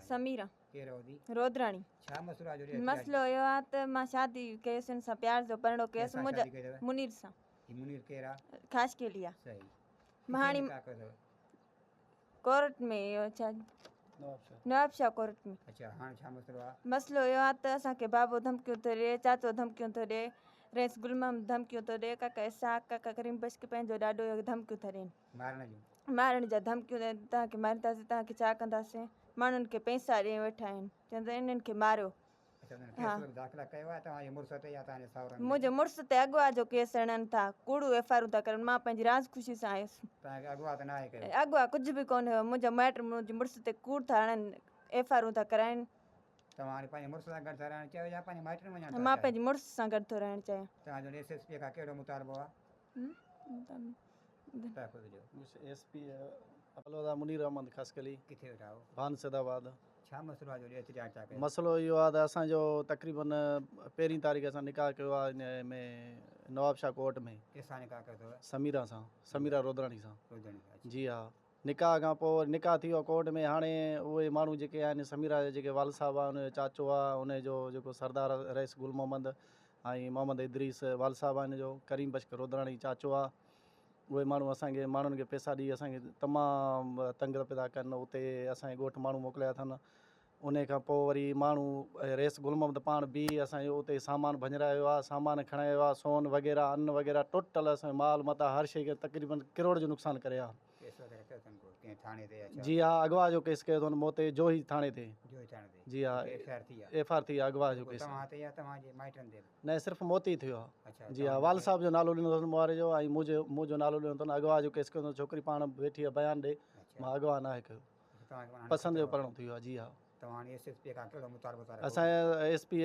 سميرا. ڪير هوندي؟ رودراڻي. ڇا مسئلو آهي جو احتجاج؟ مسئلو اهو آهي ته مان شادي ڪيس هن سان پيار جو پرڻو ڪنهن ڪيس سان منهنجا شادي ڪئي اٿو؟ منير سان. هي منير ڪير آ؟ خاصخيلي آ. صحيح. مان ڪٿي هاڻي نڪاح ڪيو اٿو؟ ڪورٽ ۾ اهو ڇا نوابشاهه ڪورٽ ۾. اڇا هاڻ ڇا مسئلو آ؟ مسئلو اهو آ ته اسان کي بابو ڌمڪيون ٿو ڏي، چاچو ڌمڪيون ٿو ڏي، رئيس گل محمد ڌمڪيون ٿو ڏي، ڪاڪا اسحاق، ڪاڪا ڪريم بخش پنهنجو ڏاڏو اهو ڌمڪيون ٿا ڏين. مارڻ جون. مارڻ جا ڌمڪيون ڏين توهان کي مارينداسين توهان کي ڇا ڪنداسين ماڻهن کي پئسا ڏئي ويٺا آهن چون ٿا انهن کي ماريو اڇا انهن ڪيس به داخلا ڪيو آهي توهان جي مڙس تي يا توهان جي ساهرن تي؟ منهنجي مڙس تي اغوا جو ڪيس هڻن ٿا ڪوڙو ايف آرون ٿا ڪرن مان پنهنجي راز خوشي سان آيس. توهان کي اغوا ته ناهي ڪيو؟ اغوا ڪجهه به ڪونه هيو منهنجا مائٽ منهنجي مڙس تي ڪوڙ ٿا هڻن ايف آرون ٿا ڪرائن. توهان هاڻي پنهنجي مڙس سان گڏ ٿا رهڻ چاهيو يا پنهنجي مائٽن وڃڻ ٿا مان چاهيو؟ پنهنجي مڙس سان گڏ ٿو رهڻ چاهيان. توهان جو ايس ايس پي کان ڪهڙو مطالبو آهي؟ تحفظ ڏيو. ايس پي الودا منير احمد خاصخيلي. ڪٿي ويٺا آهيو؟ ڀان سيد آباد. ڇا مسئلو آهي جو احتجاج ٿا ڪيو؟ مسئلو اهو آهي ته اسان جو تقريبن پهرين تاريخ اسان نڪاح ڪيو آهي ان ۾ نوابشاهه ڪورٽ ۾. ڪنهن سان نڪاح ڪيو اٿو؟ سميرا سان، سميرا رودراڻي سان. رودراڻي اڇا. جي ها نڪاح کان پوء وري نڪاح ٿي ويو ڪورٽ ۾ هاڻي اهي ماڻهو جيڪي آهن سميرا جا جيڪي والد صاحب آهي ان جو چاچو آهي ان جو جيڪو سردار رئيس گل محمد ۽ محمد ادريس والد صاحب آهي ان جو ڪريم بخش رودراڻي چاچو آهي اهي ماڻهو اسان کي ماڻهن کي پئسا ڏئي اسان کي تمام تنگ پيا ڪن اتي اسان جي ڳوٺ ماڻهو موڪليا اٿن ان کان پوء وري ماڻهو رئيس گل محمد پاڻ بيهي اسان جو اتي سامان ڀڃرايو آهي سامان کڻايو آهي سون وغيره ان وغيره ٽوٽل اسان جو مال متاع هر شيء کي تقريبن ڪروڙ جو نقصان ڪري آهي. ڪيس وغيره ڪيو اٿن ڪو ڪنهن ٿاڻي تي يا ڇا؟ جي ها اغوا جو ڪيس ڪيو اٿن مون تي جوهي ٿاڻي تي. جوهي ٿاڻي تي. جي ها ايف I R ٿي آ. ايف I R ٿي آ اغوا جو رڳو ڪيس. توهان تي يا توهان جي مائٽن تي به؟ نه صرف مون تي ئي ٿيو آ. اڇا جي ها والد صاحب جو نالو ڏنو اٿن مون واري جو ۽ منهنجو منهنجو نالو ڏنو اٿن اغوا جو ڪيس ڪيو اٿن ڇوڪري پاڻ ويٺي آ بيان ڏي مان اغوا ناهي ڪيو. توهان کي معنيٰ پسند جو پرڻو ٿي ويو آ جي ها. توهان هاڻي ايس ايس پي کان ڪهڙو مطالبو ٿا رکو؟ اسان ايس پي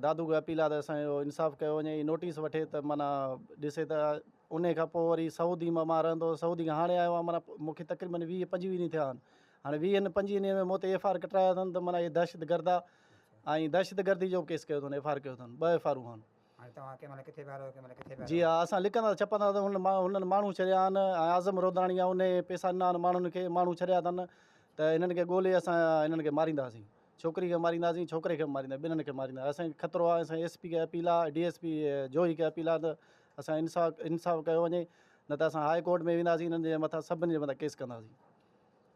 دادو کي اپيل آ ته اسان جو انصاف ڪيو وڃي ۽ نوٽيس وٺي ته معنيٰ ڏسي ته انهي کان پوء وري سعودي مان مان رهندو هوس سعودي کان هاڻي آيو آهيان معنيٰ مون کي تقريبن ويهه پنجويهه ڏينهن ٿيا آهن هاڻي ويهن پنجويهن ڏينهن ۾ مون تي ايف I R ڪٽرايا اٿن ته معنيٰ هي دهشتگرد آ ۽ دهشتگردي جو به ڪيس ڪيو اٿن ايف I R ڪيو اٿن ٻه ايف I آرون آهن. هاڻي توهان ڪنهن مهل ڪٿي پيا رهو ڪنهن مهل ڪٿي پيا جي رهو. ها اسان لڪندا ڇپندا ته هن هنن ماڻهو ڇڏيا آهن ۽ اعظم روداڻي آهي انهي پئسا ڏنا آهن ماڻهن کي ماڻهو ڇڏيا اٿن ته هنن کي ڳولي اسان هنن کي مارينداسين ڇوڪري کي مارينداسين ڇوڪري کي به مارينداسين ٻنهن کي مارينداسين اسان کي خطرو آهي اسان ايس پي کي اپيل آهي ڊي ايس پي جوهي کي اپيل آهي ته اسان انصاف انصاف ڪيو وڃي نه ته اسان هاء ڪورٽ ۾ وينداسين هنن جي مٿان سڀني جي مٿان ڪيس ڪنداسين.